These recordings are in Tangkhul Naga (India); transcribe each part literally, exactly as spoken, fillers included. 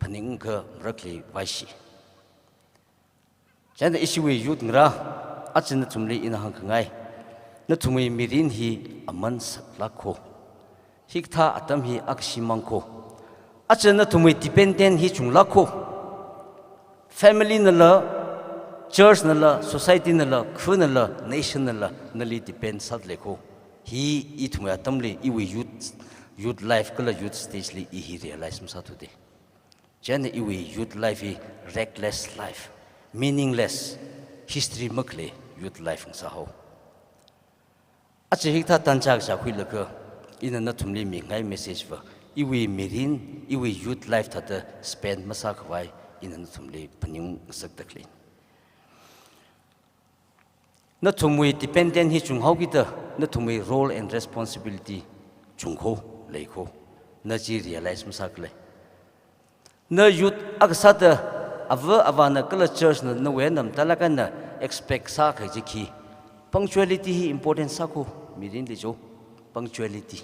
phaningkha marakli vaishi. Chieina ishiwui youth ngarā, aja nathumli ina hāngkhangai, nathumwui mirin hi aman saklāk kho. Hikathā atam hi akha shimāng kho. Aja nathumwui dependent hi chunglāk kho. Family nala, church nala, society nala, khu nala, nation nala, nali depend sāda lei kho. Hi ithumwui atamli, iwui youth, youth life kala youth stage li i hi realize masāthuda. Chieina iwui youth life hi reckless life, meaningless, history makhalei youth life ngasāhao. Aja hikathā tanchak shākhuilaga, ina nathumli mingai message va, iwui mirin, iwui youth life thāda spend masākhavai, ina nathumli phaningngasakda khalei. Nathumwui dependent hi chunghaokida, nathumwui role and responsibility chung kho, lei kho. Na chi realize masākhala. Na youth akha sāda, ava avāna kala church na nawui eina matailāk eina expect sākahai chi khi. Punctuality hi important sā kho, mirinli jo. Punctuality.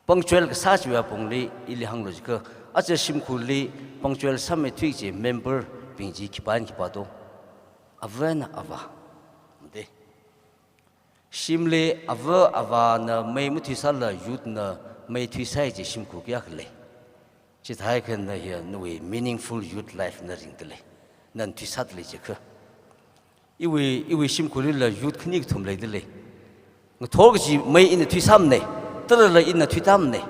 Punctual kasā chiwui apongli ili hānglu jiakha, aja shimkhurli punctual sāmeithui kaji member bing chi khipā eina khipā to. Ava eina avā. De. Shimli ava avāna mei mathuisālala youth na mei thuisai chi shimkhur kayākha lei. Chithākha na hi nawui meaningful youth life na ringda lei. Nana thuisāda lei jiakha. Iwui, iwui shimkhurlila youth khani kathum leida lei. Ngathor kaji mei ina thuisāmana, tarala ina thuitāmana.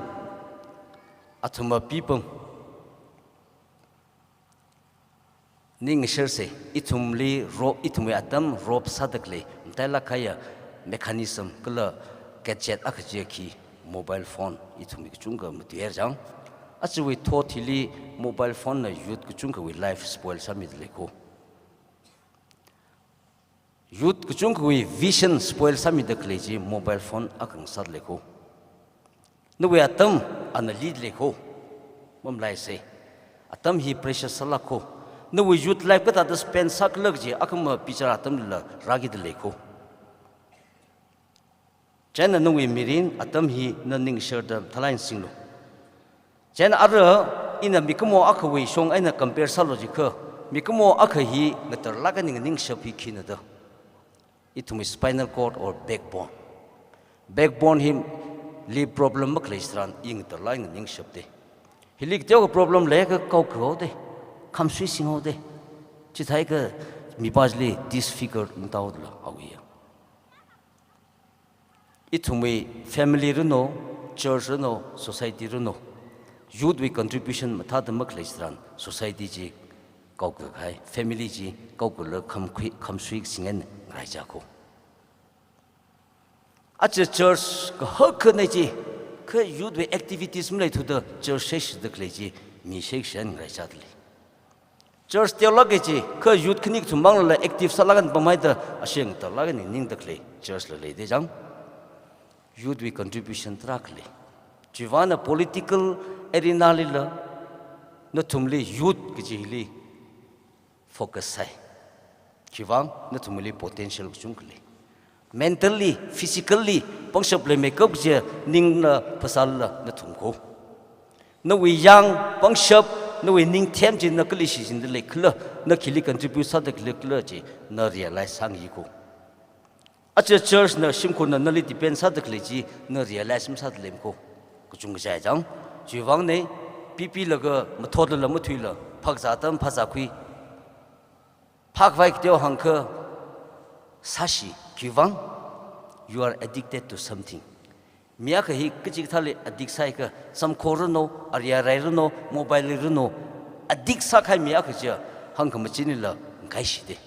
Athumva pipam. Ningshar se, ithumli ro, ithumwui atam rob sāda khalei, matailāk kahaiya mechanism kala gadget akha chi khi mobile phone, ithumwui kachungkha matuihaira chang. Ajawui thot hili mobile phone na youth kachungkhawui life spoil sāmida lei kho. Youth kachungkhawui vision spoil sāmida khalei chi mobile phone akha ngasāda lei kho. Nawui atam ana leida lei kho. Mamalaisa. Atam hi precious sālāk kho. Nawui youth life kathāda spend sākhala kaji akhama bichar atamlila rākida lei kho. Chieina nawui mirin atam hi na ningsharda thalai singlu. Chieina ara ina mikumo akhawui shong eina compare sālu jiakha, mikumo akha hi ngatarlāk eina ningshap hi khina da. Ithumwui spinal cord or backbone. Backbone hili problem makhalei chitharan i ngatarlāk eina ningshap da. Hili kateokha problem leiakha kaokhao da. Khamsui singao da. Chithākha mipā chili disfigure ungtao dala awui ya. Ithumwui family ranu, church ranu, society ranu, youth wui contribution mathāda makhalei chitharan society chi kaokhahai, family chi kaokhalaga khamkhui, khamsui sing eina ngaraichā kho. Aja church kahak khanei chi, kha youth wui activities maleithuda church sheshida khalei chi, mi sheshan ngaraichāda lei. Church teolāk kaji, kha youth khani kathum manglala active sālāk eina pamhaida, ashee ngatarlāk eina ningda khalei church la leida chang. Youth wui contribution tarākha lei. Chiwuivangna political arena lila, nathumli youth kaji hili focus sai. Chiwuivang nathumli potential kachungkha lei. Mentally, physically, pangshap leimeikap kaji ningla phasāla nathum kho. Nawui yang, pangshap, nawui ningthem chi na kali shichinda leikhala, na khili contribute sāda leikhala chi na realize sāngai kho. Aja church na shimkhurna nali depend sāda khalei chi na realize masāda lei kho. Kachungkha chai chang. Chiwuivangna, pipilaga, mathotlala mathuila, phakzā atam phazākhui. Phākhavai kateo hāngkha sāshi, khiwuivang, you are addicted to something. Mi akha hi kachikathāli addict sāhaiakha, samkho ranu, arya rai ranu, mobile li ranu, addict sākahai mi akha chiya, hāngkhamachinlila ngaishida.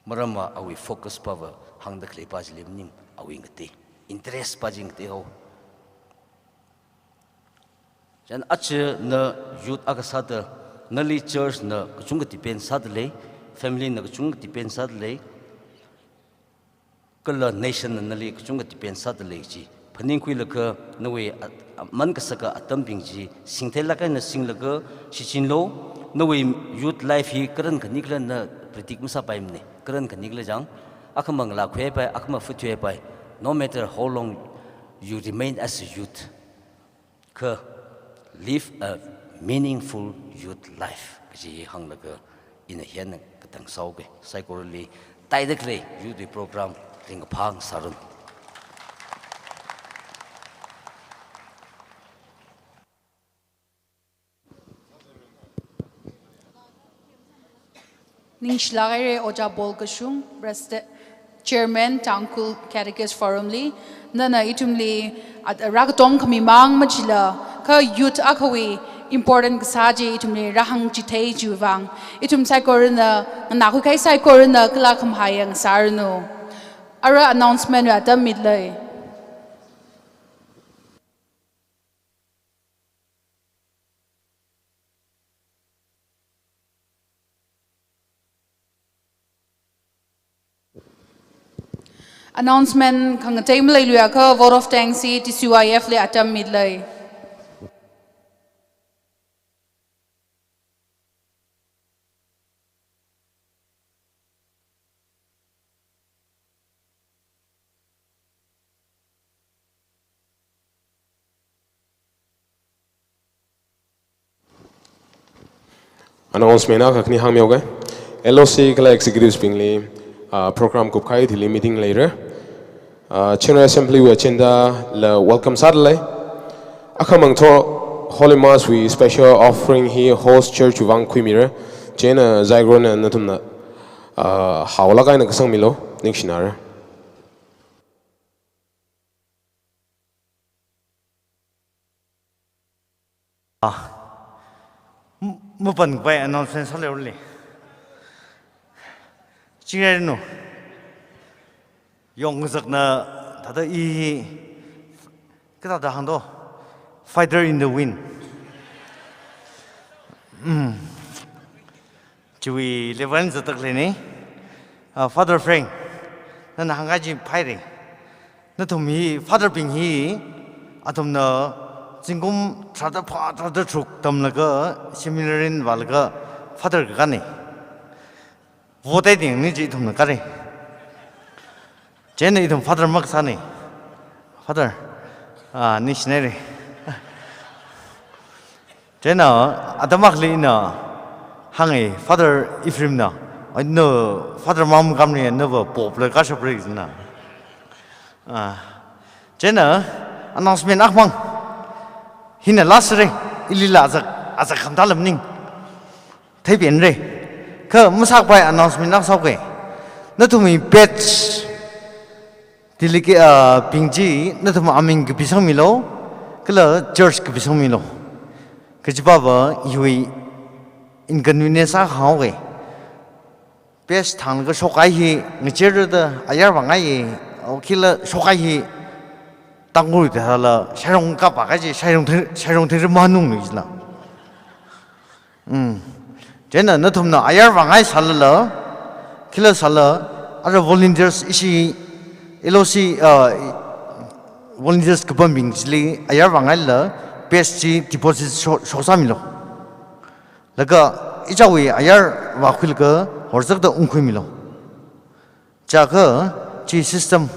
Maramva awui focus pava hāngda khalei pa chili maning, awui ngatei, interest pa chi ngateihao. Chieina aja na youth akha sāda, nali church na kachungkha depend sāda lei, family na kachungkha depend sāda lei, kala nation na nali kachungkha depend sāda lei chi phaningkhuilaga nawui at-, aman kasaka atambing chi singtheilāk eina singlaga shichinlu, nawui youth life hi karan khani khala na predict masāpaimana, karan khani khala chang, akhama ngalā khuipai, akhama phut thuipai, no matter how long you remain as a youth. Kha Live a meaningful youth life kaji hānglaga ina hina katang sāuke. Saikorali taidakle youth program ringkaphā sāranu. Ningshilāk haira Ojā Paul Kashung, President, Chairman, Tangkhul Catechist Forum li, nana ithumli at-, rākatom khami mang machila, kha youth akhawui important kasā chi ithumli rāhāngchithei chiwui vang, ithum saikorana, nganākhui kahai saikorana kala khamahai yang sāranu. Ara announcement wui atam mitlei. Announcement khangatei maleiluiakha vote of thanks hi T C Y F li atam mitlei. Announcement akha khani hāngmiuke. L O C kala executives bingli, ah, program kupkahai thili meeting leira. Ah, General Assembly wui agenda la welcome sādalei. Akhamang thot Holy Mass wui special offering hi host church wui vang khuimira. Chieina Zagorona nathumna, ah, haolāk eina kasangmilu, ningshinara. Ah. M-, mapanpai announcement sāleirale. Chingri nu. Yongzakna thāda i kathāda hāngdo. Fighter in the wind. Mm. Chiwui level zatdaleina. Ah, Father Frank, nana hāngkahai chi phaira. Nathum hi, Father bing hi, athumna zingkum tharāda phā, tharāda tharuk tamlaga, seminary vālaga, Father kakāna. Vote dingna chi ithumna kāra. Chieina ithum Father makasāna. Father, ah, ningshinaira. Chieina, atam akhali ina hānga Father Ephraim na, "Ai, na Father Mamkam ni, nava Pope la kashapra," jina. Ah, chieina, announcement akhamang. Hina last ra, ilila azak, azak khamda lam ning. Theipenra. Kha masākapai announcement akha sāuke. Nathumwui batch delegate, ah, bing chi, nathum aming kapisangmilu, kala church kapisangmilu. Kajiva va iwui inconvenience akha haoke. Batch thanglaga shokkahai hi, ngacherda ayar vāngai, okhila shokkahai hi, Tangkhul thāla, Shairong kapā kaji, Shairong the-, Shairong the manung ni jila. Mm. Chieina nathumna ayar vāngai sālala, khila sāla, ara volunteers ishi L O C, uh, volunteers kapambing chili ayar vāngaila, batch chi deposit sho-, shoksāmilu. Laga ichāwui ayar vākhuilaga horzakta ungkhuimilu. Chākha chi system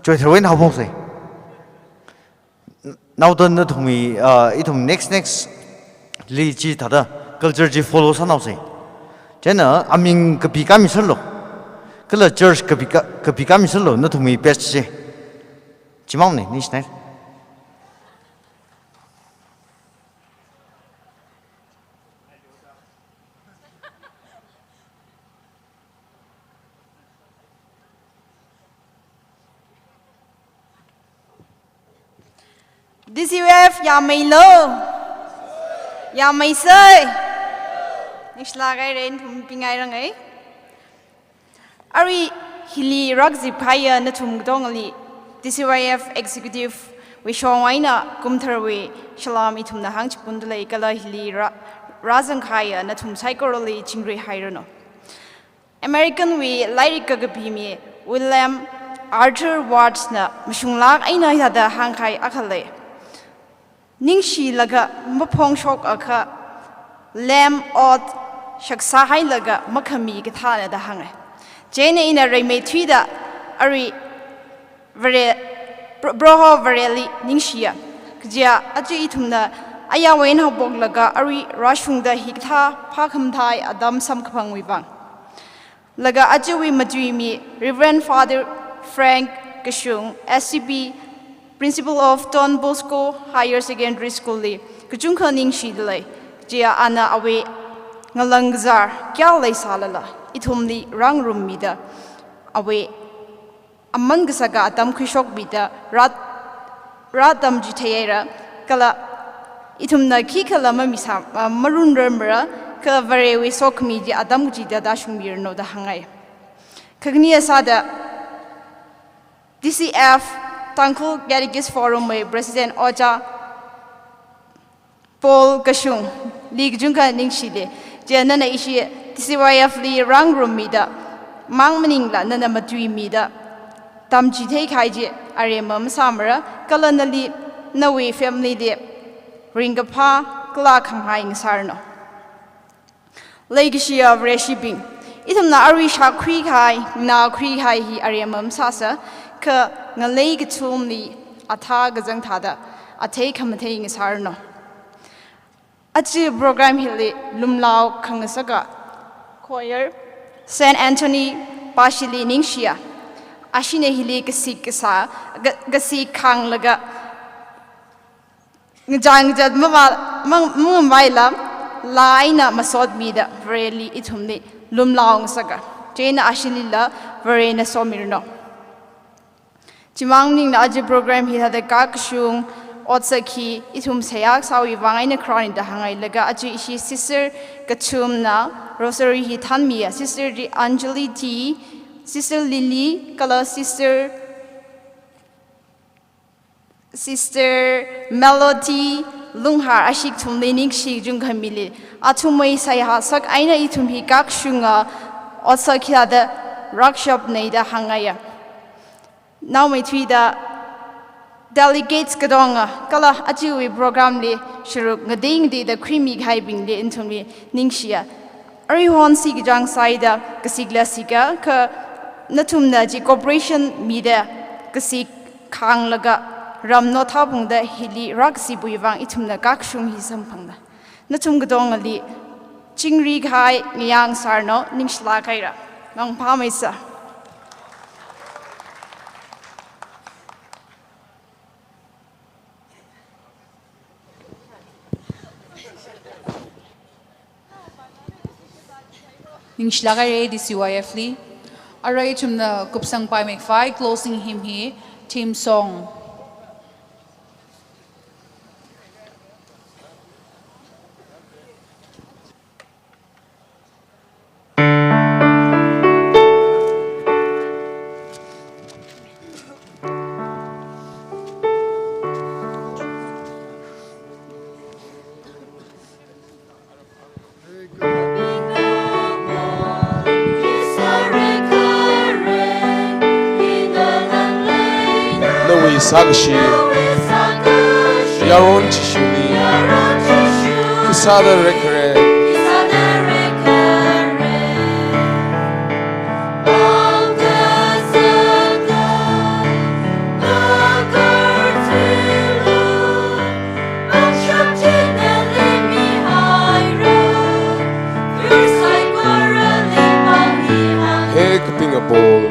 choitharwui eina haophoksa. Naoda nathumwui, ah, ithum next, next li chi thāda culture chi follow sānaosa. Chieina aming kapi kami sālu. Kala church kapi ka-, kapi kami sālu, nathumwui batch chi. Chimangna, ningshinai. D C Y F yāmeilu. Yāmeisei. Ningshilāk haira, ithum pingairanga. Arui hili rākazip kahaiya nathum katongali D C Y F executive wui shong eina kumtharwui salam ithumna hāngchipundalei kala hili rā, rāzang kahaiya nathum saikorali chingri hairanu. American wui lairik kakapi mi William Arthur Ward na mashunglāk eina hithāda hāngkahai akha lei. Ningshilaga maphongshokakha, lem ot shaksā hailaga makhami kathāna da hānga. Chieina ina rimeithuida arui Vare, Pro-, Proho Vareli ningshiya. Kaja aja ithumna Ayāwui eina haophoklaga arui rāshungda hikathā phākhamathā atam samkaphangwui vang. Laga ajawui matuimi Reverend Father Frank Kashung, S C B, Principal of Don Bosco Higher Secondary School li kachungkha ningshidalei. Chiya ana awui ngalang kazār kayā leisālala ithumli rāngarummida, awui aman kasaka atam khuishokmida rāt, rātamchitheihaira, kala ithumna khikhala mamisā, ah, marunrarmara, kha Varewui sokhami chi atam kachida tāshungmiranu da hāngngai. Khakhane sāda T C F, Tangkhul Catechist Forum wui President Ojā Paul Kashungli kachungkha ningshida. Chiya nana ishi T C Y F li rāngarummida, mang maningla nana matuimida tamchitheikahai chi aremma masāmara, kala nali, nawui family li ringkaphā kala khanghai ngasāranu. Leikashiya Vareshibing, ithumna arui shākhuikahai, nganākhuikahai hi aremma masāsa, kha ngalei kathumli athā kazang thāda athei khamathei ngasāranu. Aja program hili lumlao khangasaka choir Saint Anthony Pashili ningshiya. Ashina hili kasik kasā, ka-, kasik khānglaga ngachang ngachat mava-, mang-, mangamaila, laa eina masotmida Vareli ithumli lumlao ngasaka. Chieina ashilila Varena somiranu. Chimang maningla aja program hithāda kakashung otsak hi ithum seihā kasāwui vang eina kharānida hāngngailaga, aja ishi sister kathumna rosary hi thānmiya, Sister Anjali T, Sister Lily, kala Sister Sister Melody Lunghar, ashi kathumli ningshi kachungkha mili. Athumwui seihā sak eina ithum hi kakashunga otsak hithāda rākashapnei da hāngngaiya. Naomeithuida delegates katonga, kala ajawui program li sharuk ngatei ngateida khuimi kahaibingli nathumli ningshiya. Aruihon sikachang sāhaida kasikla sika, kha nathumna chi cooperation mida kasik khānglaga ram nothaphungda hili rākasiwui vang ithumna kakashung hi samphangda, nathum katongali chingri kahai ngayā ngasāranu, ningshilāk haira. Mangpha maisa. Ningshilāk haira D C Y F li. Arui ithumna kupsangpaimei khavai closing hymn hi, theme song. Nawui sākashi yaron Jishuli khisāda rekhare. He kapinga Paul,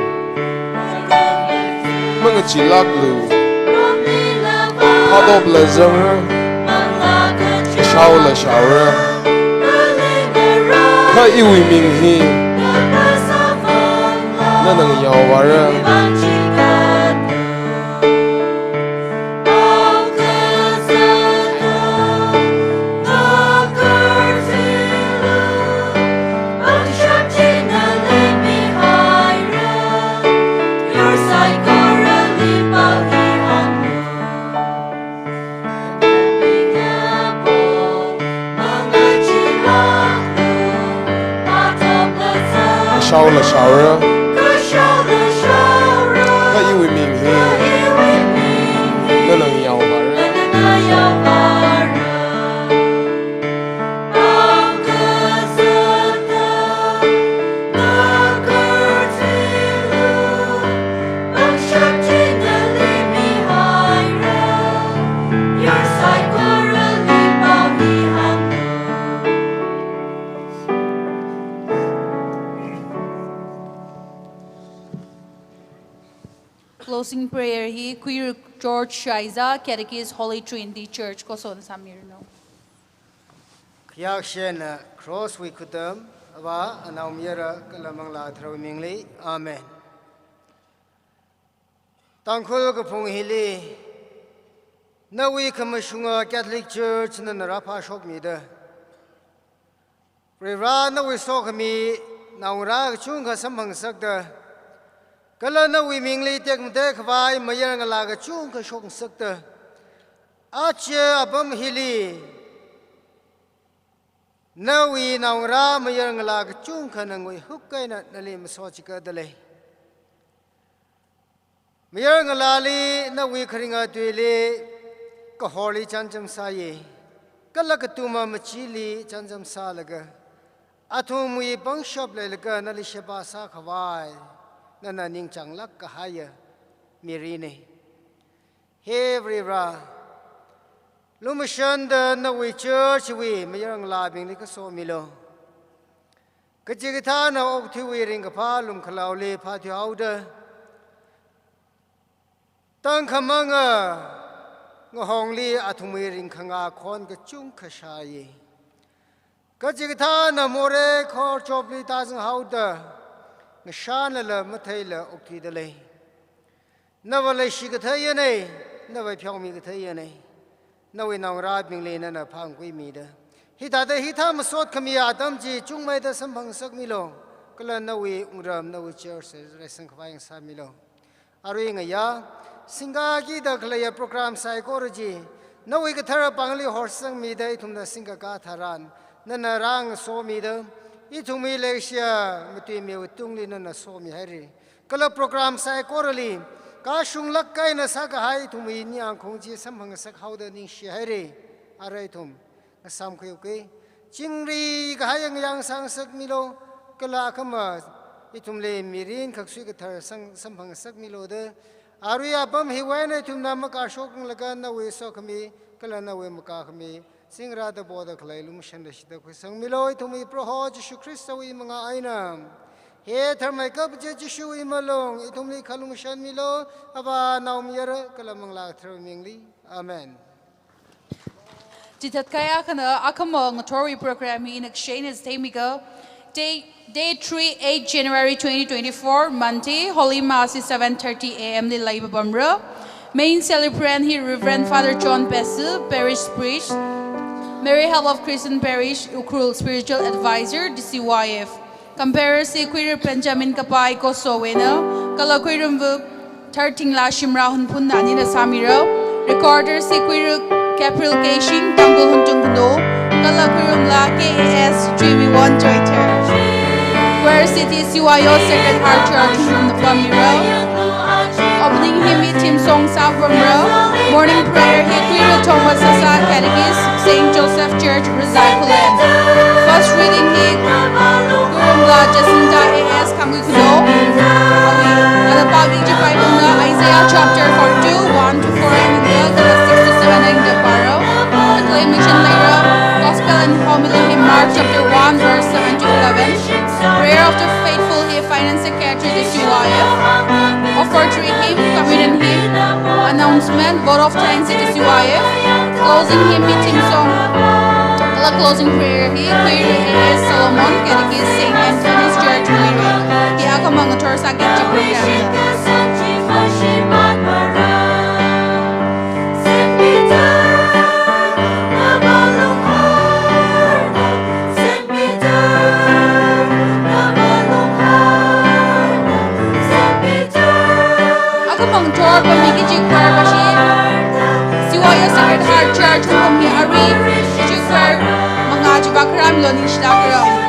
mangachilāklu. Phātopla zangra, shaola shaora. Kha iwui ming hi nana ngayaovāra. Shaola shaora. Kha iwui ming hi nana ngayaovāra. Closing prayer hi Khuiruk George Shaiza, Catechist, Holy Trinity Church, kosona sāmiranu. Khayākshina cross wui khutam, Avā, Anaomayara kala Manglā Katharawui mingli. Amen. Tangkhul kaphung hili, nawui khamashunga Catholic Church nana rāphāshokmida, Varivara nawui sokhami naongarā kachungkha samphangsakta, kala nawui mingli tekmatei khavai mayarngalā kachungkha shokngasakta, aja apam hili nawui naongarā mayarngalā kachungkhana nguihuk eina nali masochikatda lei. Mayarngalāli nawui kharinga tuili kahorli chānjam sāya, kala katuma machili chānjam sālaga, athumwui pangshap leilaga nali sheba sākhavai nana ningchānglāk kahaiya mirina. He Varivara, lumashanda nawui church wui mayarngalābingli kasomilu. Kachikathāna okathuiwui ringkaphā lumkhalaoli phāthuihaoda, tangkhamanga ngahongli athumwui ringkhanga khon kachungkha shāya. Kachikathāna morei khorchopli tāzanghaoda, ngashanlala matheila okthuida lei. Nava leishi katheiya nei, nava pheomi katheiya nei. Nawui naongarābingli nana phāngkhuimida, hithāda hithā masot khami atam chi chungmeida samphangsakmilu, kala nawui wungram, nawui church reisangkhavai ngasāmilu. Arui ngayā singkakida khaleiya program saikora chi nawui kathara pāngli horsangmida ithumna singkakā tharan, nana rāngasomida, ithumwui leishiya matuimiwui tungli nana somihaira. Kala program saikorali kashunglāk eina sākahai ithumwui ningyāng khaung chi samphangngasakhaoda ningshihaira. Ara ithum ngasāmkhuiuki. Chingri kahai yang sangsakmilu, kala akhama ithumli mirin khaksui kathar sang samphangngasakmilu da, arui apam hiwui eina ithumna makashokngailāka, nawui sokhami kala nawui makākhami, zingrāda poda khalei lumashanda shida khuisangmilu, ithumwui Proho Jishu Khristawui mangā eina. He tharmeikap kaje Jishuwui malung, ithumli khalumashanmilu, Avā, Naomayara kala Manglā Katharawui mingli. Amen. Chithatkahai akhana akhama ngathorwui program hi ina kashena chitheimiga, day, day three, eight January twenty twenty-four, Monday, Holy Mass hi seven thirty A M li leipapamra. Main celebrant hi Reverend Father John Basil, Parish Priest, Mary Help of Christian Parish, Ukhrul, Spiritual Advisor, D C Y F. Composer hi Khuiruk Benjamin Kapai Kosowena, kala Khuirumva Thartingla Shimrah Hunphunna anina sāmira. Recorder hi Khuiruk Gabriel Keishing, Tangkhul Huntung Khunou, kala Khuirumla K A S G V one Choithar. Choir hi C Y O Sacred Heart Church Hunphunna pamira. Opening hymn hi theme song sāpamra. Morning prayer hi Khuiruk Thomas Sasa, Catechist, Saint Joseph Church, Razai, Khullen. First reading hi Khuirumla Jacinta A S, Khangui Khunou. Awui, kala pāki kaji Bible na Isaiah chapter forty-two, one to four eina, kala six to seven eina pāra. Acclamation leira. Gospel and homily hi Mark chapter one, verse seven to eleven. Prayer of the Faithful hi Finance Secretary, D C Y F. Offertory hymn, communion hymn, announcement, vote of thanks, D C Y F. Closing hymn hi theme song, kala closing prayer hi Khuiruk A S Solomon, Catechist, Saint Anthony's Church, Muirei. Hi akhama ngathor sāki kaji program na. Akhama ngathor pamiki kaji choir pa hi C Y O Sacred Heart Church Hunphun hi arui kaji choir mangā chiva kharā milu, ningshilākra.